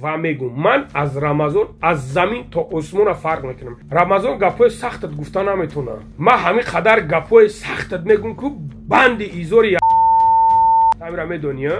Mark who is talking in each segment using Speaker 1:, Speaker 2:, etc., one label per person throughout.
Speaker 1: Ва мегӯм, ман аз Рамазон аз замин то осмона фарқ мекунам. Рамазон гапҳои сахтат гуфта наметавонам. Ман ҳамин қадар гапҳои сахтат мегӯм, ку банди изори ҳамира медонӣ.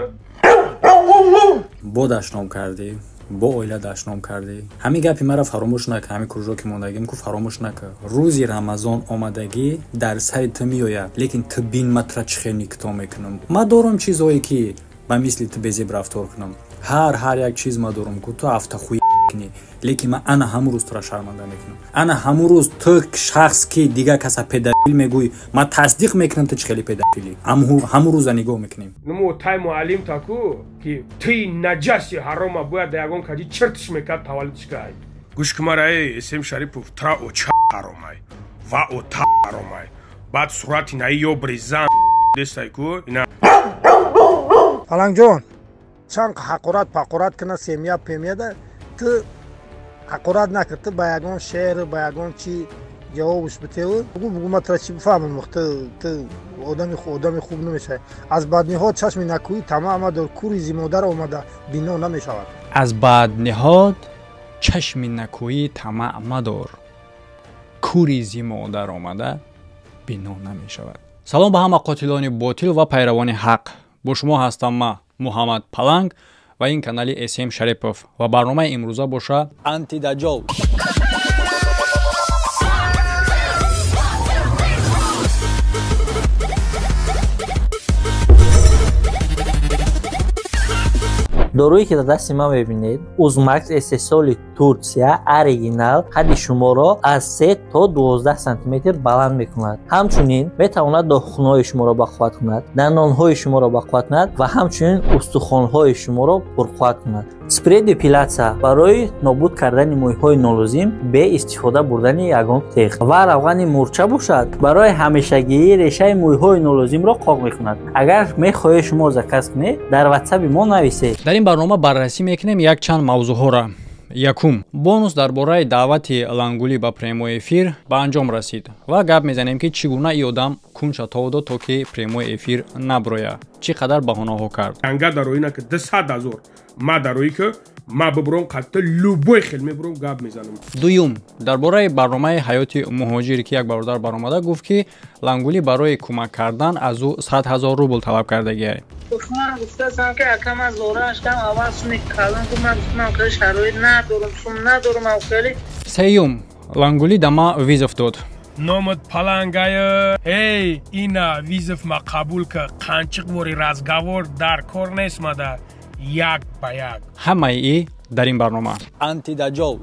Speaker 2: Бо дашном кардӣ, бо оила дашном кардӣ. Ҳамин гапи маро фаромӯш нака, ҳамин кружок ки мондагим ку фаромӯш нака. Рӯзи Рамазон омадагӣ дар сари ту меояд, лекин ту бин ма тура чӣ хел никто мекунам. Ма дорам чизҳое ки ба мисли ту безеб рафтор кунам. Ҳар як чиз ма дорам ку ту афтахӯй кунӣ, лекин ман ана ҳамун рӯз тура шарманда мекунам. Ана ҳамун рӯз ту шахс ки дигар каса педофил мегӯӣ, ман тасдиқ мекунам ту чӣ хеле педофилӣ. Ҳамун рӯза нигоҳ мекунем.
Speaker 1: Нуму тай муаллим таку ки ти наҷаси ҳарома бояд да ягон каҷи чиртиш мекард таваллудиш кай. Гӯш ки мара, эй Эсем Шарипов, тра оча ҳаромай ва ота ҳаромай. Баъд сурати наи ёбри зан дестай ку ина.
Speaker 3: Палангҷон, чанд ҳақорат пақорат кина семья пемяда, ту ҳақорат накар, ту ба ягон шеър, ба ягон чи ҷавобш битеву бугу, бугу ма тура чӣ бифаҳмам, ту одами хуб намешавӣ. Аз бадниҳод чашми накӯӣ тамаъ мадор, кури зи модар омада бино намешавад.
Speaker 2: Аз бадниҳод чашми накӯӣ тамаъ мадор, кури зи модар омада бино намешавад. Салом ба ҳама қотилони ботил ва пайравони ҳақ. Бо шумо ҳастам ман, Муҳаммад Паланг, ва ин канали Эсем Шарипов, ва барномаи имрӯза боша Антидаҷол.
Speaker 4: Доруе ки дар дасти ман мебинед, Узмакс, истеҳсоли Турсия, оригинал, қадди шуморо аз 3 то 12 сантиметр баланд мекунад. Ҳамчунин метавонад дохунҳои шуморо бақувват кунад, дандонҳои шуморо бақувват кунад ва ҳамчунин устухонҳои шуморо пурқувват кунад. Спрей депилятсия барои нобуд кардани мӯйҳои нолозим бе истифода бурдани ягон теғ, ва равғани мурча бошад, барои ҳамешагии решаи мӯйҳои нолозимро қоқ мекунад. Агар мехоҳед шумо заказ кунед, дар ватсапи мо нависед.
Speaker 2: Дар ин барнома баррасӣ мекунем якчанд мавзӯъҳоро. Якум, бонус дар бораи даъвати Лангулӣ ба прямой эфир ба анҷом расид ва гап мезанем, ки чӣ гуна ин одам кунча тов дод, то ки прямой эфир наброяд, чӣ қадар баҳонаҳо кард.
Speaker 1: Анга дарои на ки 200 000 ма дарои ки ма бибуром, қатта любой хел мебуром, гап мезанам.
Speaker 2: Дуюм, дар бораи барномаи ҳаёти муҳоҷир, ки як бародар баромада гуфт, ки Лангулӣ барои кӯмак кардан аз ӯ 100 000 рубл талаб кардагиай.
Speaker 5: Ман гуфтаам, ки ака, ман зораашкам, аввал суми калон гуфт, ман гуфтам, хеле шароит надорам, сум надорам хеле.
Speaker 2: Сеюм, Лангулӣ дама вызов дод.
Speaker 1: Номат Палангая, эй, ина вызов ма қабул ка, қанчиқ вори разговор дар кор нест, мада як ба як.
Speaker 2: Ҳамаи и дар ин барнома Антидаҷол.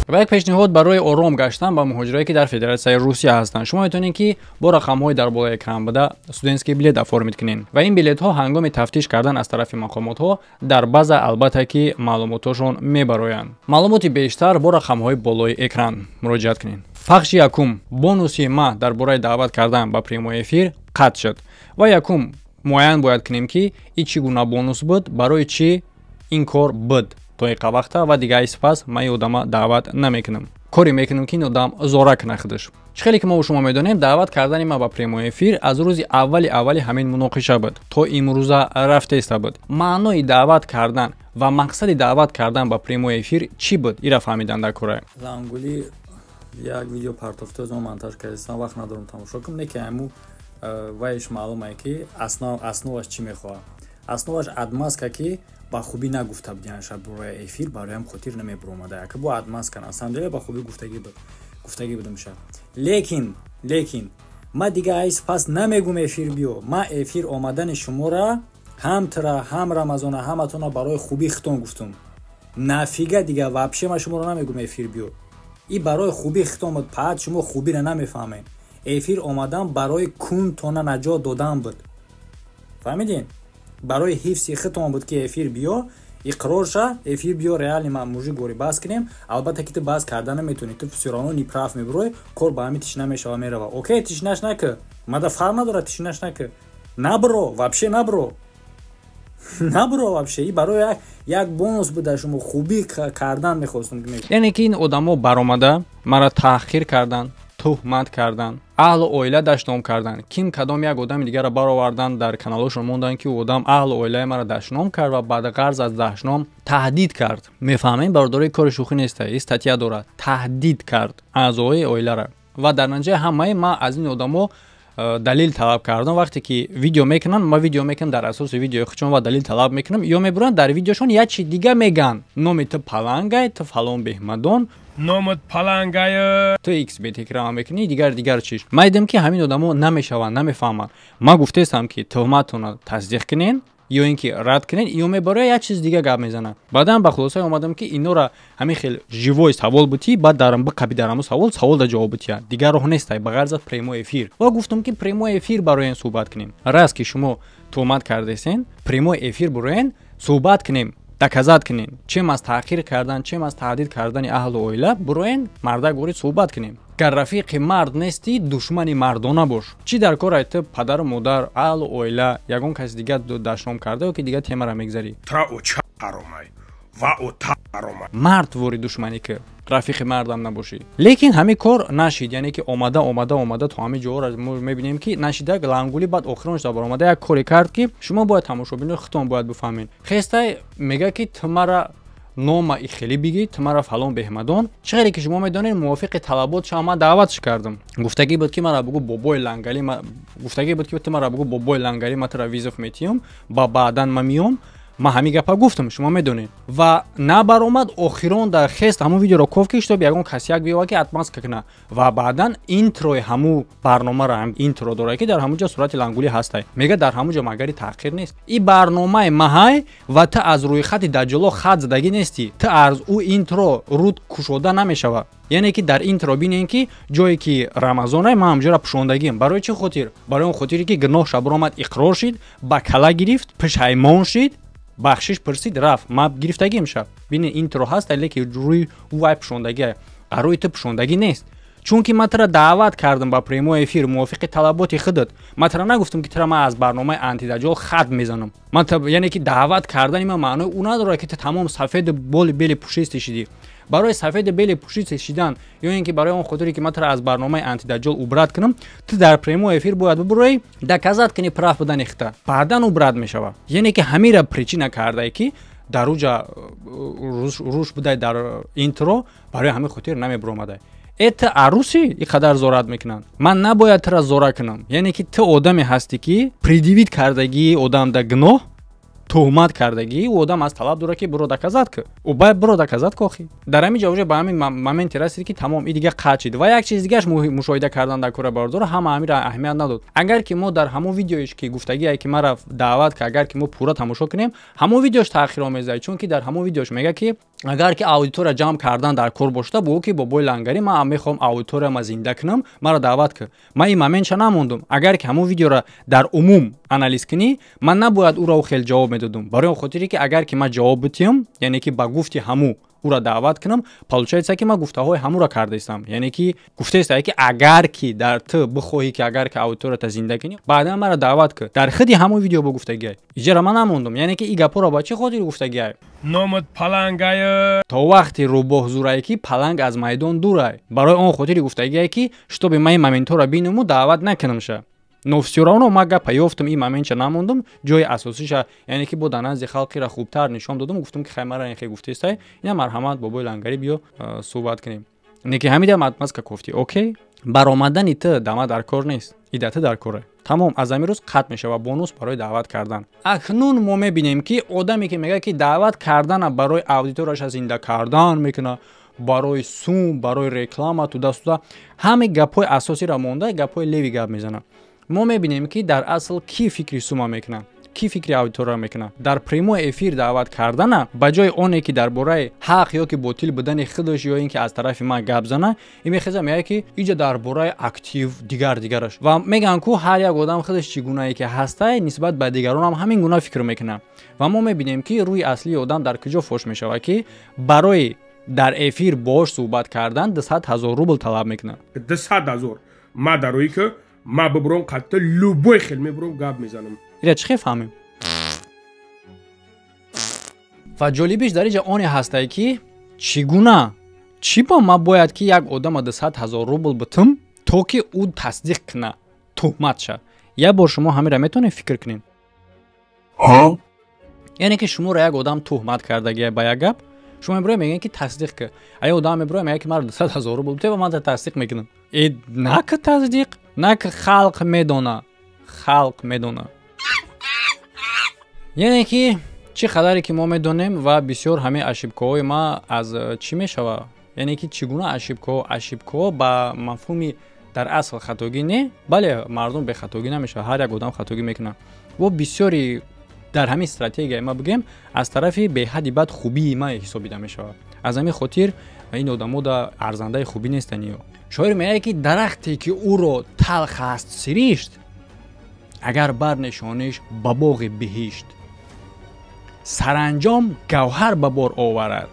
Speaker 2: Ва як пешниҳод барои ором гаштан ба муҳоҷирое, ки дар Федератсияи Русия ҳастанд. Шумо метавонед, ки бо рақамҳои дар болои экран буда студентский билет оформить кунед, ва ин билетҳо ҳангоми тафтиш кардан аз тарафи мақомотҳо дар база албатта ки маълумотҳошон мебароянд. Маълумоти бештар бо рақамҳои болои экран муроҷиат кунед. Пахши якум, бонуси ма дар бораи даъват кардан ба прямой эфир қатъ шуд, ва якум муайян бояд кунем, ки и чӣ гуна бонус буд, барои чӣ ин кор буд то иқа вақта, ва дигаи сипас ман ин одама даъват намекунам. Коре мекунам, ки ин одам зора кунад худаш. Чӣ хеле ки мо шумо медонем, даъват кардани ман ба прямой эфир аз рӯзи аввали аввали ҳамин муноқиша буд, то имрӯза рафтеста буд. Маънои даъват кардан ва мақсади даъват кардан ба прямой эфир чӣ буд, ира фаҳмидан дар кора.
Speaker 6: Лангули як видео партофта, зо монтаж кардастам, вақт надорам тамошо кунам, не ки ҳаму вайш маълумае, ки основаш чӣ мехоҳад. Основаш отмазка, ки ба хубӣ нагуфта будиан шаб бораи эфир, бароям хотир намебуромада, яка бо отмазка. На самом деле ба хубӣ гуфтагӣ будам ша, лекин ма дига айс пас намегум эфир биё. Ма эфир омадани шумора, ҳам тра, ҳам Рамазона, ҳаматона барои хубӣ хитон гуфтум. Нафига дига вообще ма шуморо намегум эфир биё. И барои хубӣ хитон буд, паат шумо хубиро намефаҳмед. Эфир омадан барои кунтона наҷот додан буд, фаҳмидин? Барои ҳифзи хитон буд, ки эфир биё, иқрор ша, эфир биё, реально ма мужик гори баҳс кунем. Албатта ки ту баҳс карда наметавонӣ, ту всё равно неправ мебурой, кор ба ҳамин тишина мешава, мерава. Окей, тишинаш нака, мада фарқ надорад, тишинаш нака, набро, вообще набро. Набуро вообще, и барои як бонус буда, шумо хубӣ кардан мехостум.
Speaker 2: Яъне ки ин одамо баромада маро таҳқир кардан, туҳмат кардан, аҳлу оила дашном кардан. Ким кадом як одами дигарро баровардан, дар каналошон монданд, ки одам аҳлу оилаи маро дашном кард ва баъд ғарз аз дашном таҳдид кард. Мефаҳмем, бародарои, кори шӯхӣ неста, и статья дорад. Таҳдид кард аъзои оиларо ва дар натиҷаи ҳамаи ман аз ин одамо далил талаб кардам. Вақте ки видео мекунанд, ма видео мекунам дар асоси видеои худшон ва далил талаб мекунам, ё мебуранд, дар видеошон як чи дига меган: номи ту палангай, ту фалон беҳмадон.
Speaker 1: Номат палангай.
Speaker 2: Ту xbet реклама мекунӣ, дигар дигар чиш. Ма дидам, ки ҳамин одамо намешаванд, намефаҳманд. Ма гуфтаистам, ки туҳматонро тасдиқ кунен ё ин ки рад кунен, ё мебароя як чиз дига гап мезанад. Баъдан ба хулосае омадам, ки инора ҳамин хел живой савол бутӣ, баъд дар биқаби дар ҳамун савол, савол да ҷавоб бутия, дигар роҳ нестай ба ғарз аз прямой эфир. Ва гуфтам, ки прямой эфир барои суҳбат кунем. Раз ки шумо туҳмат кардесен, прямой эфир буроен, суҳбат кунем, доказать кунем, чем аз таъхир кардан, чем аз таҳдид кардани аҳлу оила. Буроен, мардак ворид суҳбат кунем. Гар рафиқи мард нестӣ, душмани мардона бош. Чӣ дар кор ай ту падару модар, аҳлу оила, ягон каси дигар дашном карда ё ки дигар темара мегзарӣ? Мард ворид душманӣ ки рафиқи мардам набошӣ. Лекин ҳамин кор нашид, яъне ки омада, омада, омада то ҳамин ҷоҳоро мо мебинем, ки нашида лангули. Баъд охирон шуда баромада як коре кард, ки шумо бояд, тамошобино, худтон бояд бифаҳмед. Хестай мега, ки ту мара нома и хеле бигӣ, ту мара фалон беҳмадон. Чӣ хеле ки шумо медонед, мувофиқи талабот шава ман даъватш кардам. Гуфтагӣ буд, ки мара бугӯ бобои лангалӣ, гуфтагӣ буд, ки ту мара бугӯ бобои лангалӣ, ма тура вызов метиҳам ба баъдан ма миём. Ман ҳамин гапа гуфтам, шумо медонед, ва набаромад. Охирон дар хест ҳамун видеоро коф ки чтоб ягон касяк биёва, ки отмазка куна. Ва баъдан интрои ҳамун барномаро, интро дорад, ки дар ҳамун ҷо сурати лангулӣ ҳастай. Мега, дар ҳамун ҷо магари таъхир нест, и барномаи маҳай ва ту аз рӯи хати даҷҷоло хат задагӣ нестӣ, ту аз ӯ интро руд кушода намешавад. Яъне ки дар интро бинем, ки ҷое ки рамазонай, ман ҳамҷоро пӯшондагиам. Барои чӣ хотир? Барои он хотире, ки гуноҳ шаб омад, иқрор шид, ба кала гирифт, пушаймон шид, бахшиш пурсид, рафт. Ма гирифтагиам шаб. Бинед, интро ҳаст, леки рӯи ӯ вай пӯшондагия, рӯи ту пӯшондагӣ нест, чунки ман тура даъват кардам ба прямой эфир мувофиқи талаботи худат. Ман тура нагуфтам, ки тура ман аз барномаи антидаҷол хат мезанам. Ман, яъне ки даъват кардани ман маънои ӯ надорад, ки ту тамом сафеду боли бели пушисте шидӣ. Барои сафеду бели пушисте шидан ё ин ки барои он хотире, ки ман тура аз барномаи антидаҷол убрать кунам, ту дар прямой эфир бояд бибуроӣ, доказать кунӣ прав будани хита, баъдан убрать мешавад. Яъне ки ҳамира причина кардае, ки дар уҷа руш будай дар интро, барои ҳамин хотир намебуромадай. Это аруси и қадар зорат мекунанд, ман набояд тура зора кунам. Яъне ки ту одаме ҳастӣ, ки предъявить кардагии одам да гуноҳ, туҳмат кардагӣ, ӯ одам аз талаб дорад, ки биро доказать ку. Ӯ бояд биро доказать ку. Охи дар ҳамин ҷо уже ба ҳамин моменте расид, ки тамом, и дига қатъ шид. Ва як чиз дигааш мушоҳида кардан дар кора, бародора, ҳама ҳамира аҳамият надод. Агар ки мо дар ҳамон видеоиш, ки гуфтагие, ки мара даъват ки, агар ки мо пурра тамошо кунем, ҳамон видеош таъхиромезад, чунки дар ҳамон видеош мега, ки агар ки аудитория ҷамъ кардан дар кор бошда, бугӯ, ки бобои лангарӣ, ман мехоҳам аудиторияма зинда кунам, мара даъват кун. Ман ин моментша намондум. Агар ки ҳамон видеоро дар умум анализ кунӣ, ман набояд ӯро хел ҷавоб медодум, барои он хотире, ки агар ки ман ҷавоб битиҳам, яъне ки ба гуфти ҳамӯ ӯро даъват кунам, получается, ки ман гуфтаҳои ҳамӯро кардаистам. Яъне ки гуфтаиста, ки агар ки дар ту бихоҳӣ, ки агар ки аудиторията зинда кунӣ, баъдан мара даъват кун. Дар худи ҳамон видео бо гуфтагиай, иҷара ман намондум. Яъне ки и гапҳоро ба чӣ хотир гуфтагиай?
Speaker 1: Номат палангай.
Speaker 2: То вақти рӯбоҳ зурае, ки паланг аз майдон дурай. Барои он хотири гуфтагиай, ки чтобы ман ин моментҳоро бинуму даъват накунамша. Но всё равно ма гапа ёфтам, ин моментша намондум, ҷои асосиша, яъне ки бо дар назди халқира хубтар нишон додум. Гуфтум, ки хай, мара ин хе гуфтестай, ина марҳамат, бобои лангарӣ, биё суҳбат кунем. Не ки ҳамида отмазка кофтӣ. Окей, баромадани ту дама дар кор нест, ида ту дар коре. Тамом, аз ҳамин рӯз қатъ мешавад бонус барои даъват кардан. Акнун мо мебинем, ки одаме, ки мегӯяд, ки даъват кардана барои аудиторияша зинда кардан мекунад, барои сум, барои реклама, туда-сюда, ҳаме гапҳои асосиро монда, гапҳои левый гап мезанад. Мо мебинем, ки дар асл кӣ фикри сума мекунад, кӣ фикри аудитория мекунад. Дар прямой эфир даъват кардана, ба ҷои оне ки дар бораи ҳақ ё ки ботил будани худаш ё ин ки аз тарафи ман гап зана, и мехеза, мегӯяд, ки иҷа дар бораи актив, дигар дигараш. Ва мегӯянд ку, ҳар як одам худаш чӣ гунае ки ҳастай, нисбат ба дигаронам ҳамин гуна фикр мекунад. Ва мо мебинем, ки рӯи аслии одам дар куҷо фош мешавад, ки барои дар эфир бош суҳбат кардан 200 000 рубл талаб мекунад.
Speaker 1: 200 000 ма дарои ки ма бибуром, қатта любой хел мебуром, гап мезанам.
Speaker 2: Ира чӣ хел фаҳмем? Ва ҷолибиш дар инҷа оне ҳастае, ки чӣ гуна, чӣ ба ман бояд ки як одама 200 ҳазор рубл битум, то ки ӯ тасдиқ куна туҳматша? Як бор шумо ҳамира метавонед фикр кунед? Яъне ки шуморо як одам туҳмат кардагия ба як гап, шумо мебироед, мегӯед, ки тасдиқ ки. А одам мебирояд, мегӯяд, ки маро 200 ҳазор рубл бите ва ман тасдиқ мекунам. Э, на ки тасдиқ, на ки, халқ медона, халқ медона. Яъне ки чӣ қадаре ки мо медонем ва бисёр ҳамаи ошибкаҳои ма аз чӣ мешава? Яъне ки чӣ гуна ошибкаҳо? Ошибкаҳо ба мафҳуми дар асл хатогӣ не, бале, мардум бехатогӣ намешавад, ҳар як одам хатогӣ мекунад. Во бисёри дар ҳамин стратегияи ма бигем, аз тарафи беҳадди бад хубии ма ҳисобида мешавад. Аз ҳамин хотир ин одамо да арзандаи хубӣ нестанд. Ё шоир мегӯяд, ки дарахте ки ӯро талх аст сиришт, агар барнешониш ба боғи биҳишт, саранҷом гавҳар ба бор оварад,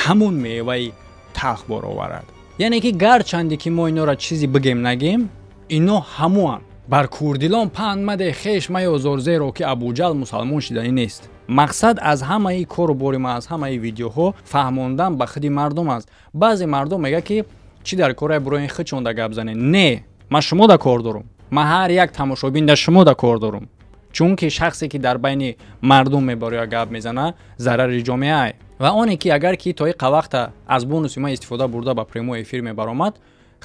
Speaker 2: ҳамун меваи талх бор оварад. Яъне ки гарчанде ки мо инора чизе бигем, нагем, ино ҳамуанд. Бар курдилон панд маде, хеш маёзор, зеро ки Абуҷал мусалмон шиданӣ нест. Мақсад аз ҳамаи кору бори ма, аз ҳамаи видеоҳо фаҳмондан ба худи мардум аст. Баъзе мардум мегӯяд, ки чӣ дар кора буроин хичонда гап занед? Не, ман шумо да кор дорум, ман ҳар як тамошобин да шумо да кор дорум, чунки шахсе ки дар байни мардум мебарояд, гап мезана, зарари ҷомеае. Ва оне ки агар ки то иқа вақта аз бонуси ман истифода бурда, ба прямой эфир мебаромад,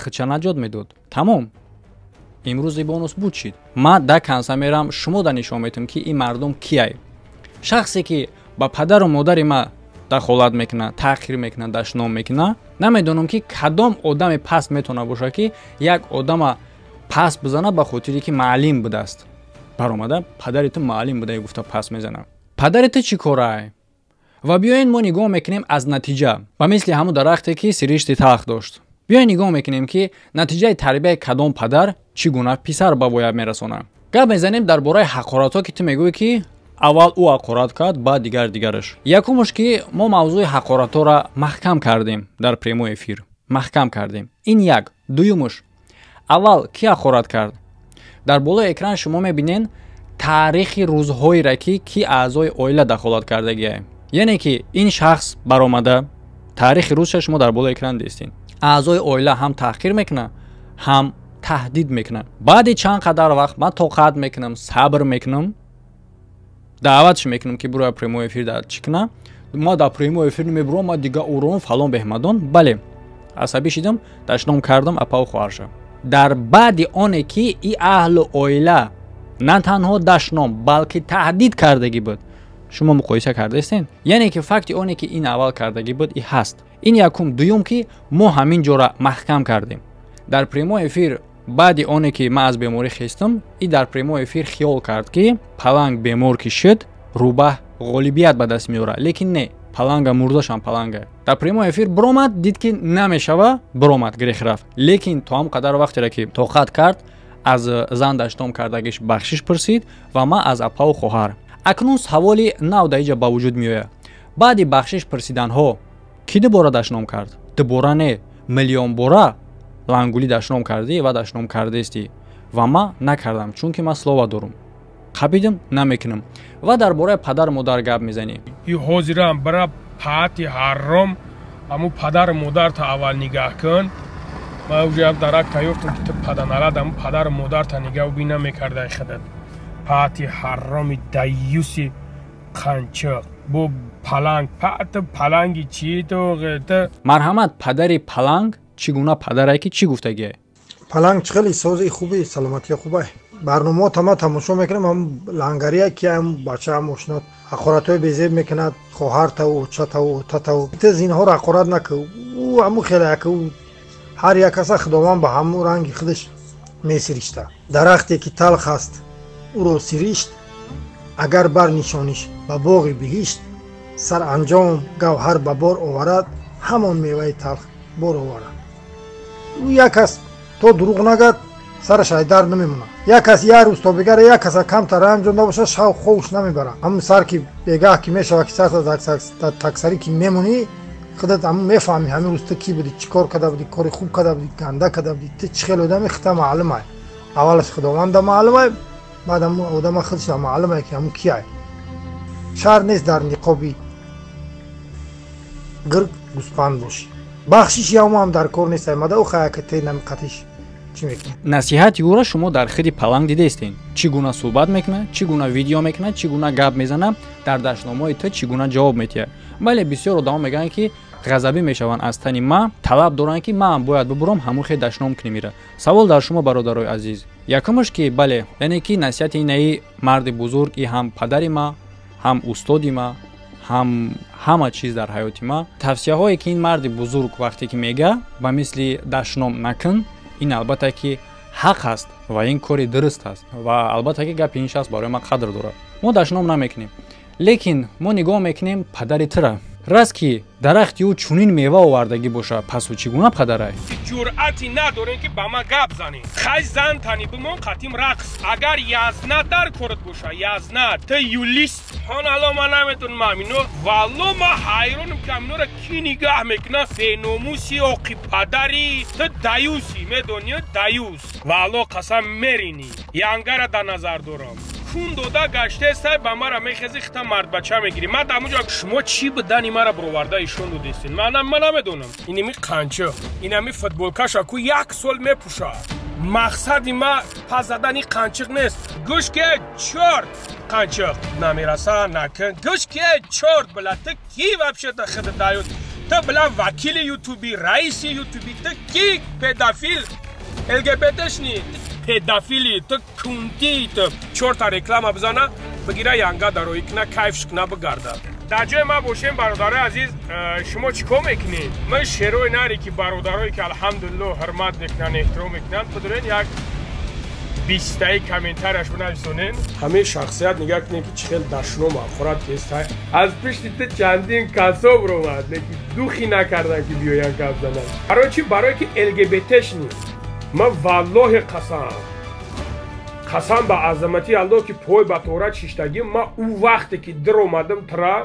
Speaker 2: хича наҷот медод. Тамом, имрӯзи бонус буд, шид. Ман да канса мерам, шумо да нишон метам, ки ин мардум кияй. Шахсе ки ба падару модари ма дахолат мекунад, таъхир мекунад, дашном мекунад, намедонам, ки кадом одами паст метавона бошад, ки як одама паст бизана ба хотире ки маълим будааст. Баромада падари ту маълим буда гуфта паст мезанам, падари ту чӣ корай? Ва биёед, мо нигоҳ мекунем аз натиҷа, ба мисли ҳамун дарахте ки сиришти талх дошт. Биёед, нигоҳ мекунем, ки натиҷаи тарбияи кадом падар чӣ гуна писар ба воя мерасонад. Гап мезанем дар бораи ҳақоратҳо, ки ту мегӯӣ, ки аввал ӯ ҳақорат кард, баъд дигар дигараш. Якумш, ки мо мавзӯи ҳақоратҳоро маҳкам кардем, дар прямой эфир маҳкам кардем. Ин як. Дуюмуш, аввал кӣ ҳақорат кард? Дар болои экран шумо мебинед таърихи рӯзҳоеро, ки аъзои оила дахолат кардагиае. Яъне ки ин шахс баромада, таърихи рӯзша шумо дар болои экран дистед, аъзои оила ҳам таҳқир мекунад, ҳам таҳдид мекунад. Баъди чанд қадар вақт ман тоқат мекунам, сабр мекунам, даъватш мекунам, ки буроя прямой эфир дар чӣ кунам. Ма дар прямой эфир мебурам, ма дига урон фалон беҳмадон. Бале, асабӣ шидам, дашном кардам апаву хоҳарша. Дар баъди оне ки и аҳлу оила на танҳо дашном, балки таҳдид кардагӣ буд, шумо муқоиса кардаистен? Яъне ки факти оне ки ин аввал кардагӣ буд, и ҳаст. Ин якум. Дуюм, ки мо ҳамин ҷора маҳкам кардем дар прямой эфир. Баъди оне ки ман аз беморӣ хестам, и дар прямой эфир хиёл кард, ки паланг бемор ки шуд, рӯбаҳ ғолибият ба даст меорад. Лекин не, паланга мурдашам паланга. Дар прямой эфир биромад, дид, ки намешава, биромад, грех рафт. Лекин то ҳам қадар вақтеро ки тоқат кард, аз зан даштом кардагиш бахшиш пурсид ва ман аз апаву хоҳар. Акнун саволи нав дар иҷа ба вуҷуд меояд: баъди бахшиш пурсиданҳо кӣ дубора дашном кард? Дубора не, миллионбора лангулӣ дашном кардӣ ва дашном кардестӣ. Ва ман накардам, чунки ман слово дорум, қабидим, намекунам. Ва дар бораи падару модар гап мезанӣ.
Speaker 1: И ҳозирам бара паати ҳарром, ҳаму падару модарта аввал нигаҳ кун. Ман уже як дарак таёфтам, ки ту паданалад, ҳаму падару модарта нигаҳ бина мекардай худат. Паати ҳарроми даюси қанчиқ бо паланг, паати паланги чи ту?
Speaker 2: Марҳамат, падари паланг чӣ гуна падарае, ки чӣ гуфтагие?
Speaker 3: Паланг чӣ хеле сози хуби, саломатия хубай. Барномао тама тамошо мекунам. Ҳам лангария ки ҳам бача ҳам ошнот ҳақоратҳои безеб мекунад, хоҳартаву очатаву отатаву. Тез инҳоро ҳақорат накун. Ӯ ҳамун хеле яка, ҳар як каса Худованд ба ҳамун ранги худаш месиришта. Дарахте ки талх аст ӯро сиришт, агар барнишониш ба боғи биҳишт, саранҷом гавҳар ба бор оварад, ҳамон меваи талх бор оварад. Ӯ як кас то дурӯғ нагад, сараш айдар намемонад. Як кас як рӯз то бегара, як каса камтар ранҷонда бошад, шав ховш намебарад. Ҳамун сар ки бегаҳ ки мешавад, ки сар таксарӣ ки мемонӣ, худат ҳамун мефаҳмӣ, ҳамин рӯз ту кӣ будӣ, чӣ кор карда будӣ, кори хуб карда будӣ, ганда карда будӣ, ту чӣ хел одами, хита маълумай. Аввалаш Худованда маълумай, баъд ҳамун одама худша маълумай, ки ҳамун кияй. Шар нест дар ниқоби. Гирг гӯспанд бошӣ. Бахшиш ямам дар кор нест, мада охаяка те намқатиш.
Speaker 2: Насиҳати ӯро шумо дар хиди паланг дидаистен. Чӣ гуна суҳбат мекунад, чӣ гуна видео мекунад, чӣ гуна гап мезанад, дар дашномҳои ту чӣ гуна ҷавоб метиҳад. Бале, бисёр одамо мегӯянд, ки ғазабӣ мешаванд аз тани ма, талаб доранд, ки маам бояд бубурам, ҳамун хел дашном кунем ира. Савол дар шумо, бародарои азиз, якумаш ки бале, яъне ки насиҳати инаи марди бузург, и ҳам падари ма, ҳам устоди ма, ҳам ҳама чиз дар ҳаёти ма, тавсияҳое ки ин марди бузург вақте ки мега, ба мисли дашном накун, ин албатта ки ҳақ аст ва ин кори дуруст аст ва албатта ки гапи ин шахс барои ман қадр дорад. Мо дашном намекунем, лекин мо нигоҳ мекунем падари тура. Раст ки дарахти ӯ чунин мева овардагӣ бошад, пас ӯ чӣ гуна падарай?
Speaker 1: Ҷуръати надорем, ки ба ман гап занем. Хай, зан тани бимон, қатим рақс. Агар язна дар корат боша, язна ты юлист ҳон ало, ман наметонам амино. Валло, ман ҳайронам, ки аминора кӣ нигаҳ мекуна. Беномуси оқи падари ту даюси, медонӣ, даюс. Валло қасам, меринӣ. Янгара дар назар дорам. Кун дода гаштестай, ба мара мехези, хита мардбача мегирӣ. Ман дамуҷо шумо чӣ будани мара бироварда ишон додестин? Ман намедонам. Иними қанча, инами футболкаша ку як сол мепӯшад. Мақсади ма пас задани қанчиқ нест. Гӯш ке, чорт, қанчиқ намераса, накун. Гӯш ке, чорт, била, ту ки вообще-то хида дают? Ту, била, вакили ютуби, раиси ютуби, ту ки? Педофил, ЛГБТшник, педофили, ту кунти, ту чорта. Реклама бизана, бигира, янга дароӣ кина, кайфш кина, бигарда. Дар ҷои ман бошем, бародарои азиз, шумо чӣ кор мекунед? Ман шерои наре, ки бародарое ки, алҳамдулилло, ҳурмат мекунанд, эҳтиром мекунанд, бидурен, як бистаи комментарияш бинависонен. Ҳамаи шахсият нигаҳ кунед, ки чӣ хел дашном хӯрад кестай. Аз пишти ту чандин касо биромад, лекин духӣ накардан, ки биёян гап зананд. Барои чӣ? Барое ки ЛГБТшник. Ман валлоҳи қасам, қасам ба азамати Аллоҳ, ки пой ба торат шиштагӣ, ман ӯ вақте ки диромадам тра,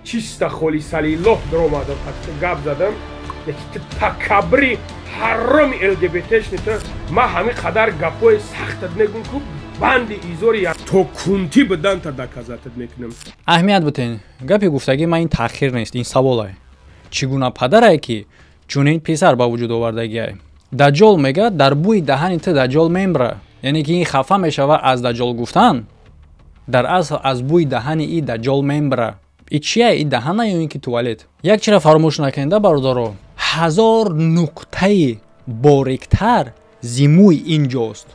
Speaker 1: чиста холисалиллоҳ диромадам, қатита гап задам, лекин ту такабри ҳароми ЛГБТшник ту, ман ҳамин қадар гапҳои сахтат мегӯм, ку банди изори то кунтӣ бидан та доказать ат мекунам.
Speaker 2: Аҳамият бутен, гапи гуфтагӣ ман ин таъхир нест, ин саволае: чӣ гуна падарае, ки чунин писар ба вуҷуд овардагиай? Даҷҷол мега, дар бӯи даҳани ту даҷҷол мемра. Яъне ки ин хафа мешава аз даҷҷол гуфтан, дар асл аз бӯи даҳани и даҷҷол мембра. И чия, и даҳана ё ин ки туалет? Як чира фаромӯш накунеда, бародаро: ҳазор нуқтаи бориктар зимӯи ин ҷост,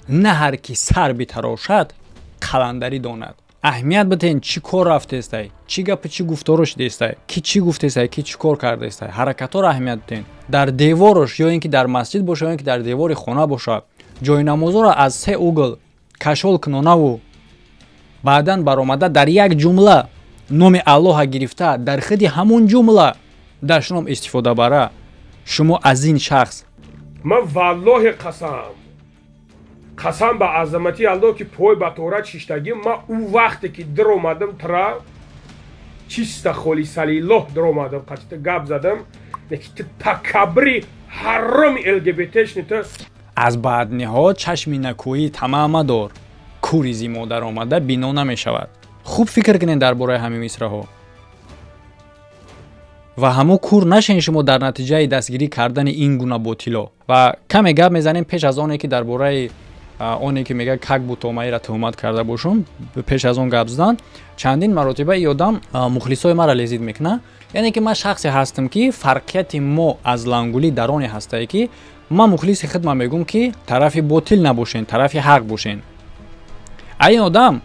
Speaker 2: на ҳар ки сар битарошад, қаландарӣ донад. Аҳамият битен, чӣ кор рафтестай, чӣ гапи, чӣ гуфторо шидестай, ки чӣ гуфтестай, ки чӣ кор кардестай. Ҳаракатҳоро аҳамият битен. Дар деворош, ё ин ки дар масҷид боша, ё ин ки дар девори хона боша, ҷойнамозоро аз се угл кашол кунонаву баъдан баромада, дар як ҷумла номи Аллоҳа гирифта, дар хиди ҳамун ҷумла дашном истифода бара, шумо аз ин шахс
Speaker 1: Ман валлоҳи қасам, қасам ба азамати Аллоҳ, ки пой ба торат шиштагӣ, ман ӯ вақте ки диромадам тра, чиста холисалиллоҳ диромадам, қатита гап задам, лекин ту такабри ҳароми ЛГБТшник ту.
Speaker 2: Аз баъдниҳо чашми накӯӣ тамаъ мадор, кури зи модар омада бино намешавад. Хуб фикр кунед дар бораи ҳамин мисраҳо ва ҳамо кур нашен шумо дар натиҷаи дастгирӣ кардани ин гуна ботило. Ва каме гап мезанем пеш аз оне ки дар бораи оне ки мега, как будто маира туҳмат карда бошум. Пеш аз он гап задан, чандин маротиба и одам мухлисои мара лезить мекунад. Яъне ки ман шахсе ҳастам, ки фарқияти мо аз лангулӣ дар оне ҳастае, ки ман мухлиси худма мегӯм, ки тарафи ботил набошен, тарафи ҳақ бошен. А ин одам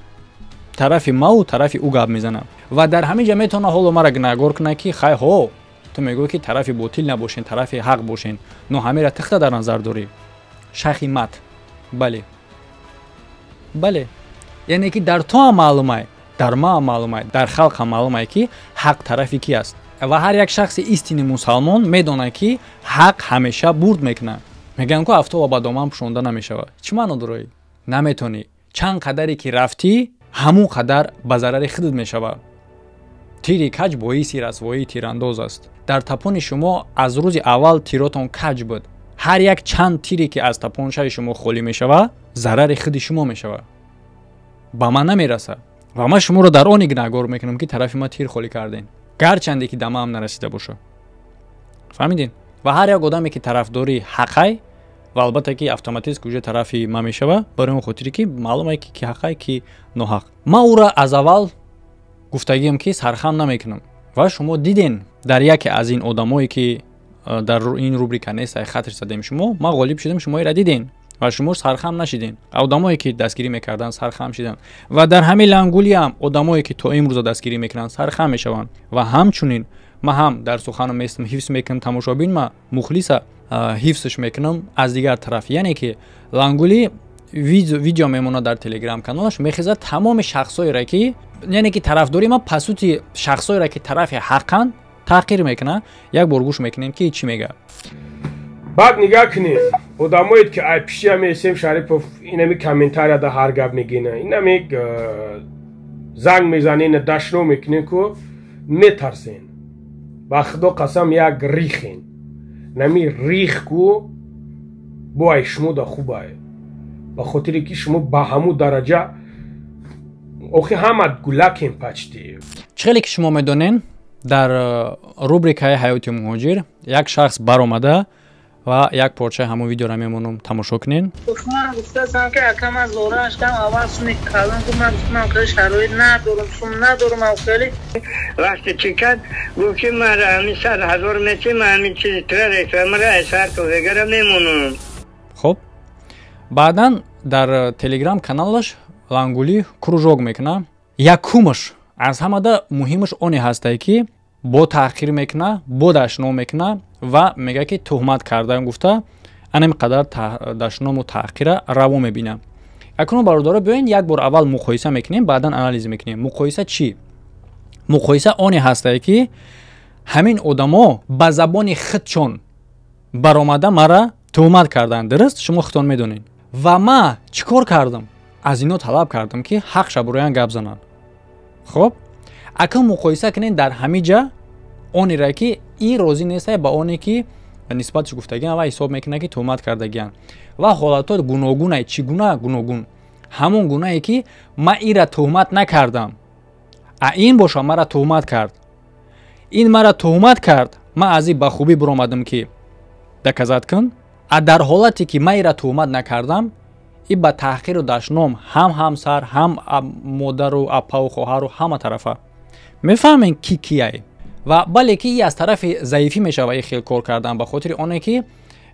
Speaker 2: тарафи маву тарафи ӯ гап мезанад ва дар ҳамин ҷа метавонад ҳоло мара гунаҳгор кунад, ки хай, ҳо, ту мегӯӣ, ки тарафи ботил набошен, тарафи ҳақ бошен, но ҳамера тихта дар назар дорӣ. Шахи мат. Бале, бале, яъне ки дар ту ҳам маълумай, дар ма ҳам маълумай, дар халқ ҳам маълумай, ки ҳақ тарафи ки аст. Ва ҳар як шахси истини мусалмон медонад, ки ҳақ ҳамеша бурд мекунад. Мегӯянд, ку афтоба ба доман пӯшонда намешавад. Чӣ маъно дорӣ? Наметонӣ. Чанд қадаре ки рафтӣ, ҳамон қадар ба зарари худат мешавад. Тири каҷ боиси расвоии тирандоз аст. Дар тапони шумо аз рӯзи аввал тиротон каҷ буд. Ҳар як чанд тире, ки аз тапончаи шумо холӣ мешавад, зарари худи шумо мешавад, ба ман намерасад. Ва ман шуморо дар оне гунаҳгор мекунам, ки тарафи ман тир холӣ кардем. Гарчанде ки дамаам нарасида боша. Фаҳмидин? Ва ҳар як одаме ки тарафдори ҳақай, ва албатта ки автоматически уже тарафи ма мешава, барои он хотире ки маълум е ки ки ҳақай, ки ноҳақ. Ман ӯра аз аввал гуфтагиам, ки сархам намекунам, ва шумо диден, дар яке аз ин одамое ки дар ин рубрика нест, хатр задем шумо, ман ғолиб шудам, шумо ира диден ва шумо сархам нашиден. Одамое ки дастгирӣ мекарданд, сархам шиданд, ва дар ҳамин лангулиам одамое ки то имрӯза дастгирӣ мекунанд, сархам мешаванд. Ва ҳамчунин ман ҳам дар суханам местам, ҳифз мекунам тамошобин, ма мухлиса ҳифзш мекунам. Аз дигар тараф, яъне ки лангули видео мемонад дар телеграм каналаш, мехезад тамоми шахсоеро ки, яъне ки тарафдори ма, пасути шахсоеро ки тарафи ҳаққанд, таҳқир мекунад. Як бор гӯш мекунем, ки чӣ мегӯяд.
Speaker 1: Баъд нигаҳ кунед, одамоед ки ай пиши ами Эсем Шарипов инами комментарияда ҳар гап мегина, инами занг мезанен, дашно мекунен ку метарсен. Ба худо қасам, як рихен, нами рих ку бо ай шумо да хубае, ба хотире ки шумо ба ҳамун дараҷа охи ҳама гулакем почти.
Speaker 2: Чӣ хеле ки шумо медонен, дар рубрикаи ҳаёти муҳоҷир як шахс баромада ва як порчаи ҳамон видеоро мемонам, тамошо кунен.
Speaker 5: Ман гуфтаам, ки ака, ман зорааш кам, аввал суми калон гуфт, ман гуфтам, хеле шароит надорам, сум надорам. Хеле
Speaker 7: вақте чӣ кард, гуфт, ки ман ҳамин 100 000 мети, ман ҳамин чизи тура рекламара сар тофегара мемонам.
Speaker 2: Хуб, баъдан дар телеграм каналаш лангулӣ кружок мекуна. Якумаш, аз ҳамада муҳимаш оне ҳастае, ки бо таҳқир мекуна, бо дашном мекуна ва мега, ки туҳмат кардан гуфта, анами қадар дашному таҳқира раво мебина. Акнун, бародаро, биёен як бор аввал муқоиса мекунем, баъдан анализ мекунем. Муқоиса чӣ? Муқоиса оне ҳастае, ки ҳамин одамо ба забони худчон баромада мара туҳмат карданд. Дуруст, шумо худтон медонед. Ва ма чӣ кор кардам? Аз ино талаб кардам, ки ҳақ шабуроян гап зананд. Хуб, акнун муқоиса кунед дар ҳамин ҷа онере, ки и розӣ нестай ба оне, ки нисбаташ гуфтагиан ва ҳисоб мекунад, ки туҳмат кардагиан. Ва ҳолатҳо гуногунай. Чӣ гуна гуногун? Ҳамон гунае, ки ман ира туҳмат накардам, а ин боша мара туҳмат кард. Ин мара туҳмат кард, ман аз ин ба хубӣ биромадам, ки доказать кун. А дар ҳолате ки ман ира туҳмат накардам, и ба таҳқиру дашном ҳам ҳамсар, ҳам модару апаву хоҳару ҳама тарафа. Мефаҳмем, ки кияй. Ва бале, ки и аз тарафи заифӣ мешава и хел кор кардан, ба хотири оне ки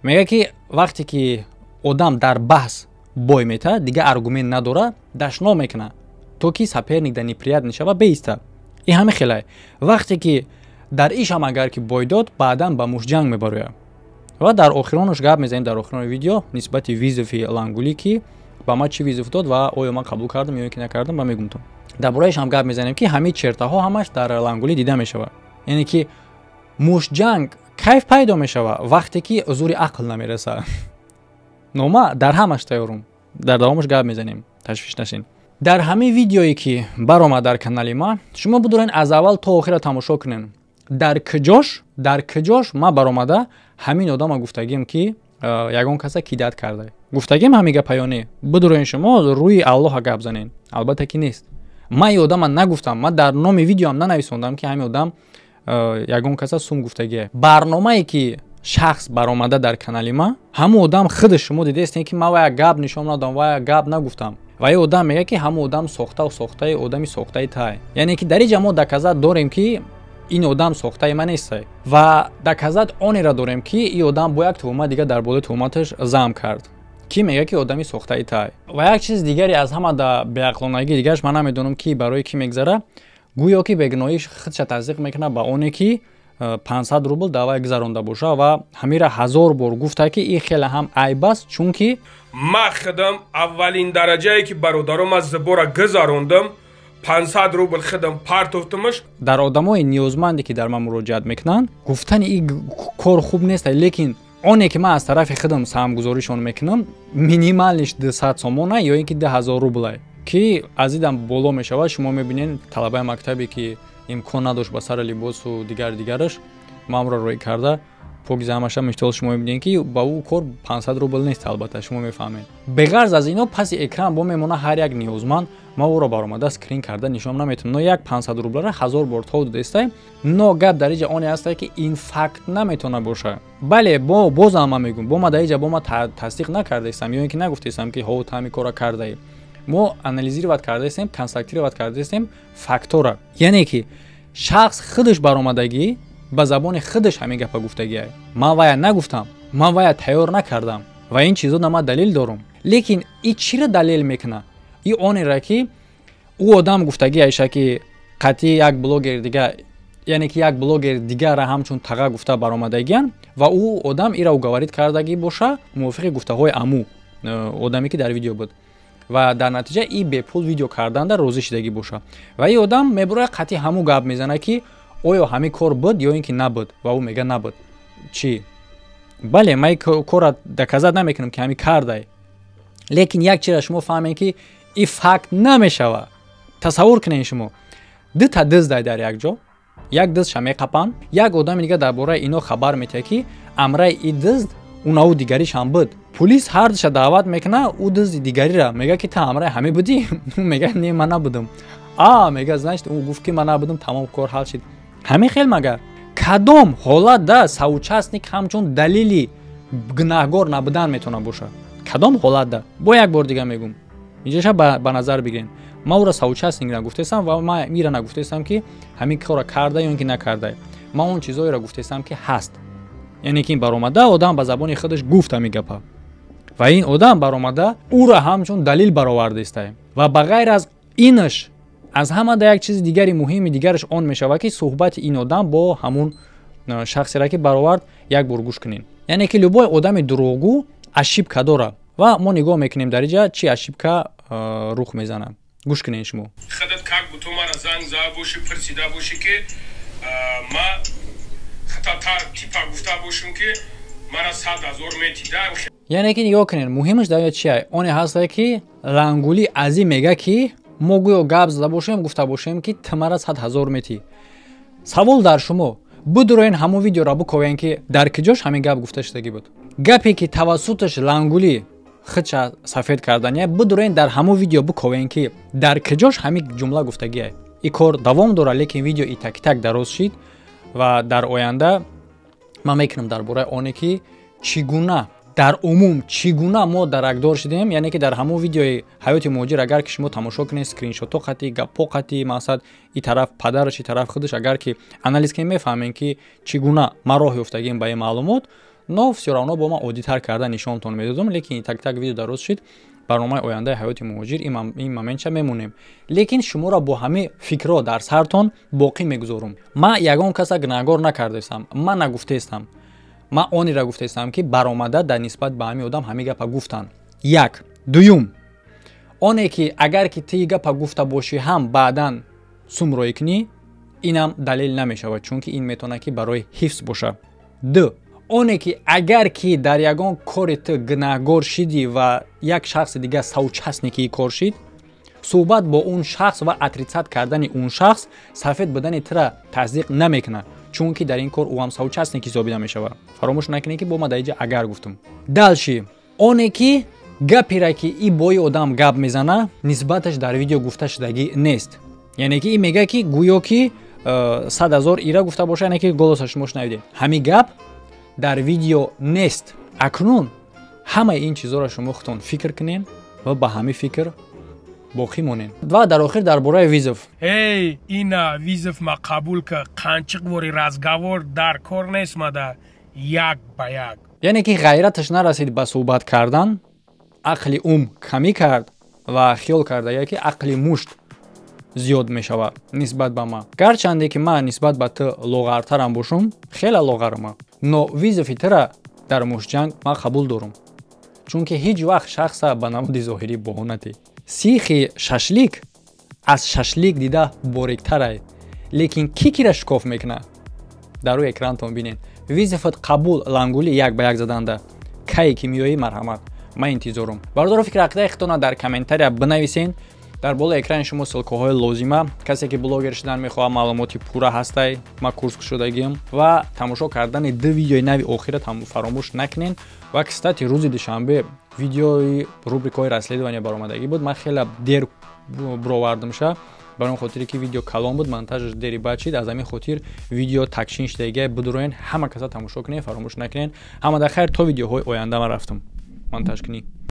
Speaker 2: мега, ки вақте ки одам дар баҳс бой метаҳад, дигар аргумент надора, дашном мекунад, то ки соперник да неприятный шава, беиста. И ҳами хелай, вақте ки дар ишам агар ки бой дод, баъдан ба мушҷанг мебарояд. Ва дар охиронаш гап мезанем, дар охирони видео, нисбати вызов и лангулӣ, ки ба ман чӣ вызов дод ва оё ман қабул кардам ё ки накардам, ба мегумтон. Дар бораиш ҳам гап мезанем, ки ҳамин чертаҳо ҳамаш дар лангулӣ дида мешавад. Яъне ки мушҷанг кайф пайдо мешава, вақте ки зури ақл намераса. Нома дар ҳамаш тайёрум, дар давомаш гап мезанем, ташвиш нашин. Дар ҳамин видеое ки баромад дар канали ма, шумо бидорен, аз аввал то охира тамошо кунен, дар куҷош ма баромада ҳамин одама гуфтагим, ки ягон каса кидать карда гуфтагим. Ҳамин гапа ё не? Бидурен, шумо рӯи Аллоҳа гап занен. Албатта ки нест. Ман и одама нагуфтам, ман дар номи видеоам нанависондам, ки ҳамин одам ягон каса сум гуфтагие. Барномае ки шахс баромада дар канали ма, ҳамун одам худаш, шумо дидаестем, ки ман вая гап нишон надодам, вая гап нагуфтам. Ва ин одам мегӯяд, ки ҳамун одам сохтау сохтаи одами сохтаи тай. Яъне ки дар инҷа мо доказать дорем, ки ин одам сохтаи ман нестай, ва доказать онеро дорем, ки ин одам бо як туҳмат дига дар болои туҳматаш зам кард, ки мегӯяд, ки одами сохтаи тай. Ва як чизи дигаре, аз ҳама да беақлонагии дигараш, ман намедонам, ки барои кӣ мегзара, гӯё ки бегуноҳиш худша тасдиқ мекунад ба оне, ки 500 рубл давай гузаронда боша, ва ҳамира ҳазор бор гуфта, ки ин хеле ҳам айб аст, чунки
Speaker 1: ман худам аввалин дараҷае, ки бародаром аз забора гузарондам, 500 рубл худам партофтумаш.
Speaker 2: Дар одамои ниёзманде, ки дар ман муроҷиат мекунанд, гуфтани ин кор хуб нест, лекин оне ки ман аз тарафи худам саҳмгузоришон мекунам, минимальный ш 200 сомона ё ин ки 2000 рублай, ки аз идам боло мешавад. Шумо мебинед, талабаи мактабе, ки имкон надошт ба сари либосу дигар дигараш, манро рӯй карда покиза ҳамаша миштол. Шумо мебинед, ки ба ӯ кор 500 рубл нест. Албатта, шумо мефаҳмед. Беғарз аз ино, паси экран бо мемона ҳар як ниёзманд. Ма ӯро баромада скрин карда нишон наметавонам, но як 500 рублара 1000 бор тов додестай. Но гап дар иҷа оне ҳастай, ки ин факт наметавона боша. Бале, бо бозам ман мегӯм, бо ма дар иҷа бо ма тасдиқ накардаистам ё ин ки нагуфтаистам, ки ҳо, ту ҳамин корро кардаӣ. Мо анализировать кардаистем, констатировать кардаистем фактора, яъне ки шахс худаш баромадагӣ, ба забони худаш ҳамин гапа гуфтагиай. Ман вая нагуфтам, ман вая тайёр накардам ва ин чизо на ман далел дорум. Лекин и чиро далел мекуна? И онеро, ки ӯ одам гуфтагӣ айша, ки қатъи як блогер дига, яъне ки як блогер дигара ҳамчун таға гуфта баромадагиян ва ӯ одам ира уговорить кардагӣ боша, мувофиқи гуфтаҳои аму одаме, ки дар видео буд, ва дар натиҷа и бепул видео карданда розӣ шидагӣ боша. Ва и одам мебурояд, қатъи ҳамун гап мезана, ки оё ҳамин кор буд ё ин ки набуд, ва ӯ мега, набуд. Чӣ? Бале, ман ин корра доказать намекунам, ки ҳамин кардай, лекин як чиза шумо фаҳмед, ки и факт намешава. Тасаввур кунед, шумо дута диздай дар як ҷо, як дизша меқапанд, як одами дига дар бораи ино хабар метиҳад, ки амраи и дизд унаву дигаришам буд. Пулис ҳардуша даъват мекуна. Ӯ дизди дигарира мега, ки ту ҳамраи ҳаме будӣ? Ӯ мега, не, ман набудам. А мега, значит, ӯ гуфт, ки ман набудам, тамом, кор ҳал шид. Ҳамин хел магар кадом ҳолат да соучастник ҳамчун далели гунаҳгор набудан метавона боша? Кадом ҳолат да? Бо як бор дига мегӯм, инҷаша ба назар бигирем: ман ӯро соучастник нагуфтаистам ва ман ира нагуфтаистам, ки ҳамин корро карда ё ин ки накарда. Ман он чизҳоеро гуфтаистам, ки ҳаст, яъне ки ин баромада одам ба забони худаш гуфт ҳамин гапа ва ин одам баромада ӯро ҳамчун далил баровардаистаем. Ва ба ғайр аз инаш, аз ҳамада як чизи дигари муҳими дигараш он мешавад, ки суҳбати ин одам бо ҳамун шахсеро, ки баровард, як бор гӯш кунем. Яъне ки любой одами дурӯғгӯ ошибка дорад ва мо нигоҳ мекунем, дар иҷа чӣ ошибка рух мезанад. Гӯш кунед шумо.
Speaker 1: Худат как будто мара занг зада бошӣ, пурсида бошӣ, ки ма хата типа гуфта бошам, ки мара 100 000 метида.
Speaker 2: Яъне ки нигоҳ кунед, муҳимаш дар чия? Оне ҳастае, ки Лангулӣ азӣ мега, ки мо гӯё гап зада бошем, гуфта бошем, ки ту мара 100 000 метӣ. Савол дар шумо: бидуроен ҳамон видеоро биковен, ки дар киҷош ҳамин гап гуфта шудагӣ буд. Гапе, ки тавассуташ Лангулӣ худша сафед кардания, бидуроен дар ҳамон видео биковен, ки дар киҷош ҳамин ҷумла гуфтагие. И кор давом дорад, лекин видео и так дароз шид ва дар оянда ман мекунам дар бораи оне, ки чӣ гуна дар умум, чӣ гуна мо даракдор шудем. Яъне ки дар ҳамон видеои ҳаёти муҳоҷир, агар ки шумо тамошо кунед, скриншотҳо қати, гапҳо қати, мақсад, и тараф падараш, и тараф худаш, агар ки анализ кунем, мефаҳмем, ки чӣ гуна ман роҳ ёфтагим ба ин маълумот. Но всё равно бо ман оддитар карда нишонтон медодам, лекин так видео дароз шид. Барномаи ояндаи ҳаёти муҳоҷир ин моментша мемонем, лекин шуморо бо ҳамин фикрҳо дар сартон боқӣ мегузорум. Ман ягон каса гунаҳгор накардаистам, ман нагуфтаистам. Ман онеро гуфтаистам, ки баромада дар нисбат ба ҳамин одам ҳамин гапа гуфтанд. Як дуюм оне, ки агар ки ту гапа гуфта бошӣ ҳам, баъдан сум роӣ кунӣ, инам далел намешавад, чунки ин метавонад, ки барои ҳифз боша. Ду оне, ки агар ки дар ягон кори ту гунаҳгор шидӣ ва як шахси дигар соучастники и кор шид, суҳбат бо он шахс ва отрицать кардани он шахс сафед будани тура тасдиқ намекунад, чунки дар ин кор ӯ ҳам соучастник ҳисобида мешавад. Фаромӯш накунед, ки бо ма дар иҷа агар гуфтам. Дальше оне, ки гапера, ки и бои одам гап мезана, нисбаташ дар видео гуфта шудагӣ нест. Яъне ки и мега, ки гӯё ки 100 000 ира гуфта боша, яъне ки голоса шумо шунавидед, ҳамин гап дар видео нест. Акнун ҳамаи ин чизҳоро шумо худтон фикр кунед ва ба ҳамин фикр боқӣ монед. Ва дар охир дар бораи вызов.
Speaker 1: Эй, ина вызов ма қабул ка, қанчиқ вори разговор дар кор нест, мада як ба як.
Speaker 2: Яъне ки ғайраташ нарасид ба суҳбат кардан, ақли ум камӣ кард ва хиёл карда, ки ақли мушт зиёд мешавад нисбат ба ман. Гарчанде ки ман нисбат ба ту лоғартарам бошум, хеле лоғарама, но вызови тура дар муштҷанг ман қабул дорум, чунки ҳеҷ вақт шахса ба намуди зоҳирӣ баҳо натӣ. Сихи шашлик аз шашлик дида бориктарай, лекин ки кира шикоф мекунад, дар рӯи экрантон бинед. Вызоват қабул, Лангули, як ба як заданда кае ки меоӣ, марҳамат, ман интизорум. Бародаро, фикр ақидаи худтона дар комментария бинависен. Дар болои экрани шумо ссылкаҳои лозима. Касе ки блогер шудан мехоҳад, маълумоти пурра ҳастай, ма курс шудагиам. Ва тамошо кардани ду видеои нави охира фаромӯш накунен. Ва, кстати, рӯзи душанбе видеои рубрикаҳои расследования баромадагӣ буд. Ман хеле дер бировардамша, барои он хотире ки видео калон буд, монтажаш дери бачид. Аз ҳамин хотир видео такшин шудагия. Бидуроен, ҳама каса тамошо кунед, фаромӯш накунед. Ҳама дар хайр, то видеоҳои оянда. Ман рафтам монтаж кунӣ.